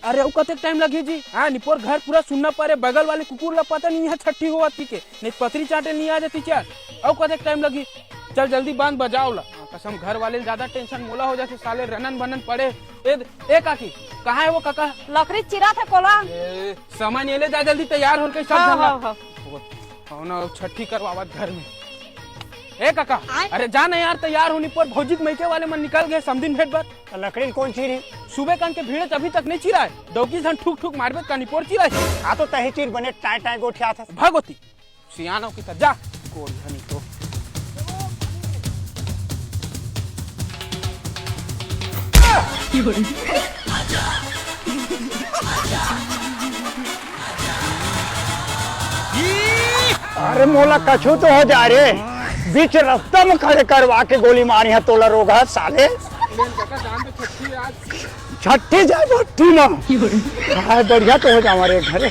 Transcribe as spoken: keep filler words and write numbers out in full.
अरे, अउ कतेक टाइम लगही जी? हाँ, निपोर घर पूरा सुन्ना परे, बगल वाले कुकुर ला पता नहीं है छट्ठी होवत कि के, नहीं पतरी चाटे नहीं आ जाती चार। अउ कतेक टाइम लगही? चल जल्दी बांध बजाव ला। हाँ, कसम घर वाले ज्यादा टेंशन मोला हो जाथे, साले रनन बनन पड़े। ए, ए काकी, कहाँ है वो काका? लकड़ी चिरा था कोला। ए, सामान ये ले जा जल्दी, तैयार होके सब हाँ, झन ला। हाँ, हाँ। कौन छट्ठी करवावत घर में। ए काका, आय? अरे जा ना यार, तैयार होनी पर भौजी के मइके वाले मन निकल गए समदिन भेंट बर। त लकड़ी ल कोन चीरी? सुबह कान के भीड़ अभी तक नहीं चिराए। दौकी झन ठुक ठुक मारबे त कानी पोर चिराए। आ तो तही चीर बने टाय टाय गोठियात हस। भगवती, सियानो की त जा, कोढ़िया नहीं तो। अरे मोला कछु तो हो जा रे, बीच रास्ता में खड़े करवा के गोली मारी है तोला रोग है साले। छट्ठी जाए भट्टी ना। हाय बढ़िया तो हो जावा रे घरे।